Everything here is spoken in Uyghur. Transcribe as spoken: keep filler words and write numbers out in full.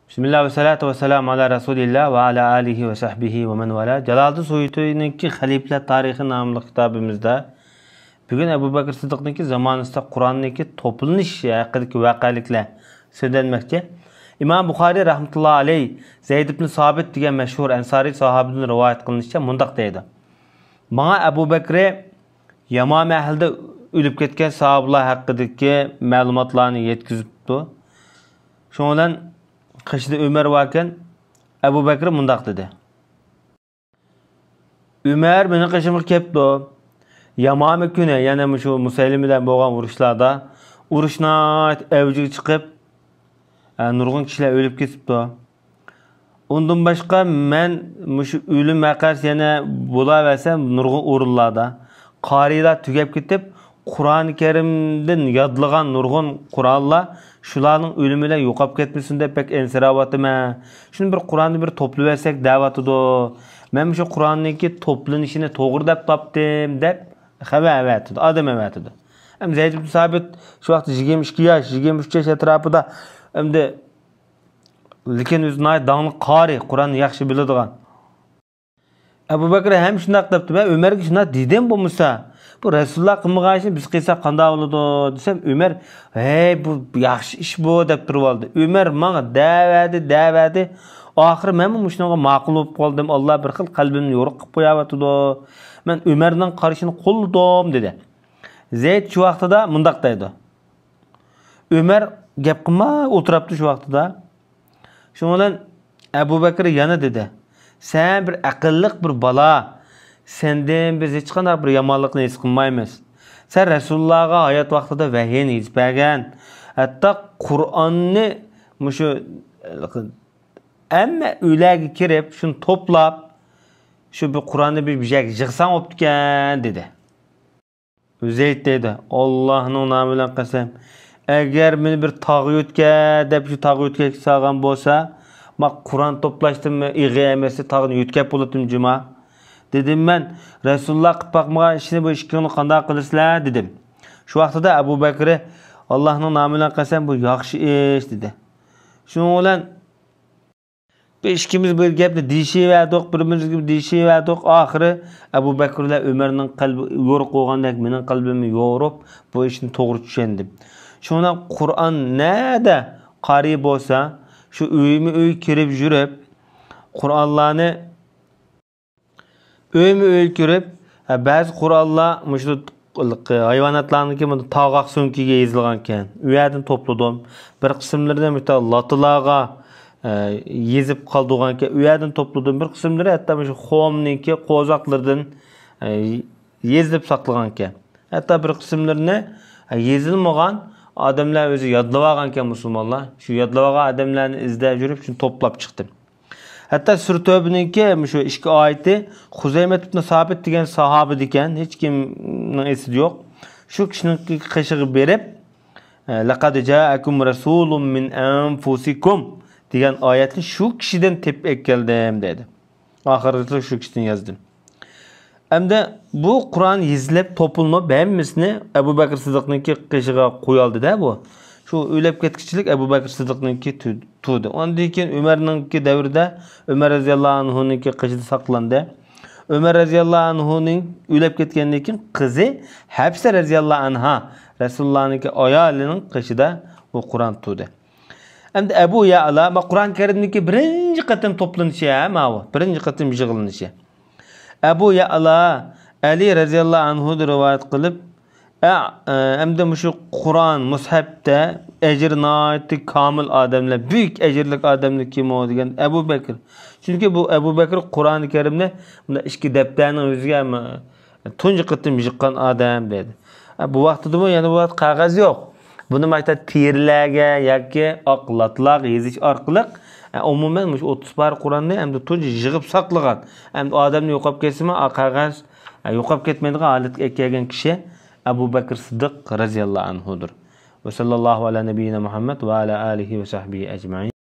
بىسمىللا ۋەسسالاتۇ ۋەسسالامۇ ئالا رەسۇلىللا ۋە ئالا ئالىھى ۋە سەھبىھى ۋە مەن ۋالا. جالالىدىن سۇيۇتىنىڭكى خەلىپىلەر تارىخى ناملىق كىتابىمىزدا بۈگۈن ئەبۇ بەكرى سىددىقنىڭكى زامانىسىدا قۇرئاننىڭكى توپلىنىش ھەققىدىكى ۋەقەلىكلەر سۆزلەنمەكچى. ئىمام بۇخارىي رەھمەتۇللا ئەلەيھ زەيد ئىبن سابىت دېگەن مەشھۇر ئەنسارىي ساھابىدىن رىۋايەت قىلىنىشىچە مۇنداق دەيدۇ: ماڭا ئەبۇ بەكرى يامامە ئەھلىدە ئۆلۈپ كەتكەن ساھابىلار ھەققىدىكى مەلۇماتلارنى يەتكۈزۈپتۇ. شۇنىڭ بىلەن قېشىدا ئۆمەر باركەن، ئەبۇ بەكرى مۇنداق دېدى: ئۆمەر مېنىڭ قېشىمغا كەپتۇ. يامامە كۈنى، يەنى مۇشۇ مۇسەيلىمە بىلەن بولغان ئۇرۇشلاردا ئۇرۇش ناھايىتى ئەۋجىگە چىقىپ، ئە، نۇرغۇن كىشىلەر ئۆلۈپ كېتىپتۇ. ئۇندىن باشقا مەن مۇشۇ ئۆلۈم ۋەقەسى يەنە بولاۋەرسە نۇرغۇن ئورۇنلاردا قارىيلار تۈگەپ كېتىپ، قۇرئانى كەرىمدىن يادلىغان نۇرغۇن قۇرئانلار شۇلارنىڭ ئۆلۈمى بىلەن يوقاپ كەتمىسۇن دەپ بەك ئەنسىرەۋاتىمەن. شۇنى بىر قۇرئاننى بىر توپلىۋەرسەك دەۋاتىدۇ. مەن مۇشۇ قۇرئاننىڭكى توپلىنىشىنى توغرا دەپ تاپتىم دەپ خەۋەر ئەۋەتىدۇ، ئادەم ئەۋەتىدۇ. ئەمدى زەيد ئىبن سابىت شۇ ۋاقىتتا يىگىرمە ئىككى ياش، يىگىرمە ئۈچ ياش ئەتراپىدا. ئەمدى لېكىن ئۆزى ناھايىتى داڭلىق قارىي، قۇرئاننى ياخشى بىلىدىغان. ئەبۇ بەكرى ھەم شۇنداق دەپتۇ، مەن ئۆمەرگە شۇنداق دېدىم بولمىسا، بۇ رەسۇلۇللا قىلمىغان ئىشنى بىز قىلساق قانداق بولىدۇ دېسەم، ئۆمەر، ھەي، بۇ ياخشى ئىش بۇ دەپ تۇرۇۋالدى. ئۆمەر ماڭا دەۋەردى، دەۋەردى. ئاخىرى مەنمۇ مۇشۇنىڭغا ماقۇل بولۇپ قالدىم. ئاللا بىر خىل قەلبىمنى يورۇق قىلىپ قويۇۋاتىدۇ. مەن ئۆمەرنىڭ قارىشىنى قوللىدىم دېدى. زەيد شۇ ۋاقتىدا مۇنداق دەيدۇ. ئۆمەر گەپ قىلماي ئولتۇرۇپتۇ شۇ ۋاقتىدا. شۇنىڭ بىلەن ئەبۇ بەكرى يەنە دېدى، سەن بىر ئەقىللىق بىر بالا، سەندىن بىز ھېچقانداق بىر يامانلىقنى ھېس قىلمايمىز. سەن رەسۇلۇللاغا ھايات ۋاقتىدا ۋەھىينى يېزىپ بەرگەن، ھەتتا قۇرئاننى مۇشۇ ھەممە ئۆيلەرگە كىرىپ، شۇنى توپلاپ، شۇ بىر قۇرئاننى بىر يەرگە يىغساڭ بوپتىكەن، دېدى. زەيد دەيدۇ، ئاللاھنىڭ نامى بىلەن قەسەم، ئەگەر مېنى بىر تاغ يۆتكە دەپ شۇ تاغ يۆتكەككە سالغان بولسا، مانا قۇرئان توپلاشتىنمۇ ئېغىر ئەمەستى، تاغنى يۆتكەپ بولاتتىم جۇما. دېدىم مەن، رەسۇلۇللا قىلىپ باقمىغان ئىشنى بۇ ئىككىڭلار قانداق قىلىسىلەر دېدىم. شۇ ۋاقتىدا ئەبۇ بەكرى، ئاللاھنىڭ نامى بىلەن قەسەم، بۇ ياخشى ئىش دېدى. شۇنىڭ بىلەن بىز ئىككىمىز بىر گەپنى دېيىشىۋەردۇق، بىر-بىرىمىزگە دېيىشىۋەردۇق. ئاخىرى ئەبۇ بەكرى بىلەن ئۆمەرنىڭ قەلبى يورۇق بولغاندەك مېنىڭ قەلبىممۇ يورۇپ، بۇ ئىشنى توغرا چۈشەندىم. شۇڭا قۇرئان نەدە قارىي بولسا، شۇ ئۆيمۇ ئۆي كىرىپ يۈرۈپ، قۇرئانلارنى ئۆيمۇ ئۆي كىرىپ، ھە، بەزى قۇرئانلار مۇشۇ ھايۋاناتلارنىڭكى مۇنداق تاغاق سۆڭىكىگە يېزىلغانكەن. ئۇ يەردىن توپلىدىم. بىر قىسىملىرىنى مۇشۇنداق لاتىلارغا، ئە، يېزىپ قالدۇرغانكەن. ئۇ يەردىن توپلىدىم. بىر قىسىملىرى ھەتتا مۇشۇ قومنىڭكى قوزاقلىرىدىن، ئە، يېزىلىپ ساقلىغانكەن. ھەتتا بىر قىسىملىرىنى، ئە، يېزىلمىغان ئادەملەر ئۆزى يادلىۋالغانكەن مۇسۇلمانلار. شۇ يادلىۋالغان ئادەملەرنى ئىزدەپ يۈرۈپ، شۇنى توپلاپ چىقتىم. ھەتتا سۈرە تەۋبىنىڭكى مۇشۇ ئىككى ئايىتى خۇزەيمەت ئىبن سابىت دېگەن ساھابىدىكەن، ھېچكىمنىڭ ئېسىدە يوق. شۇ كىشىنىڭ قېشىغا بېرىپ، لەقەد جائەكۇم رەسۇلۇم مىن ئەنفۇسىكۇم دېگەن ئايەتنى شۇ كىشىدىن تېپىپ ئەكەلدىم دەيدۇ. ئاخىرىدا شۇ كىشىدىن يازدىم. ئەمدى بۇ قۇرئان يېزىلىپ، توپلىنىپ، ھەممىسىنى ئەبۇ بەكرى سىددىقنىڭكى قېشىغا قويالدى-دە بۇ. شۇ ئۆلۈپ كەتكۈچىلىك ئەبۇ بەكرى سىددىقنىڭكى تۇ-، تۇردى. ئاندىن كېيىن ئۆمەرنىڭكى دەۋرىدە ئۆمەر رەزىياللاھۇ ئەنھۇنىڭكى قېشىدا ساقلاندى. ئۆمەر رەزىياللاھۇ ئەنھۇنىڭ ئۆلۈپ كەتكەندىن كېيىن قىزى ھەپسە رەزىياللاھۇ ئەنھا رەسۇلۇللانىڭكى ئايالىنىڭ قېشىدا بۇ قۇرئان تۇردى. ئەمدى ئەبۇ يەئلا، ما قۇرئان كەرىمدىكى بىرىنچى قېتىم توپلىنىشى ھە ماۋۇ، بىرىنچى قېتىم يىغىلىنىشى. ئەبۇ يەئلا ئەلى رەزىياللاھۇ ئەنھۇدىن رىۋايەت قىلىپ، ئە، ئە، ئەمدى مۇشۇ قۇرئان مۇسھەپتە ئەجرى ناھايىتى كامىل ئادەملەر، بۈيۈك ئەجىرلىك ئادەملەر كىم ئۇ دېگەن ئەبۇ بەكرى. چۈنكى بۇ ئەبۇ بەكرى قۇرئانى كەرىمنى مۇنداق ئىككى دەپتەرنىڭ ئۆزىگە تۇنجى قېتىم يىغقان ئادەم دەيدۇ. ھە، بۇ ۋاقتىدىمۇ يەنە بۇ ۋاقىت قەغەز يوق. بۇنى مانا تېرىلەرگە ياكى ئاق لاتىلارغا يېزىش ئارقىلىق، ھە، ئومۇمەن مۇشۇ ئوتتۇز پارە قۇرئاننى ئەمدى تۇنجى يىغىپ ساقلىغان، ئەمدى ئادەمنى يوقاپ كەتسىمۇ، ئا قەغەز، ھە، يوقاپ كەتمەيدىغان ھالەتكە ئەكەلگەن كىشى ئەبۇ بەكرى سىددىق رەزىياللاھۇ ئەنھۇدۇر. ۋە ساللاللاھۇ ئەلا نەبىييىنا مۇھەممەد ۋە ئەلا ئالىھى ۋە سەھبىھى ئەجمەئىن.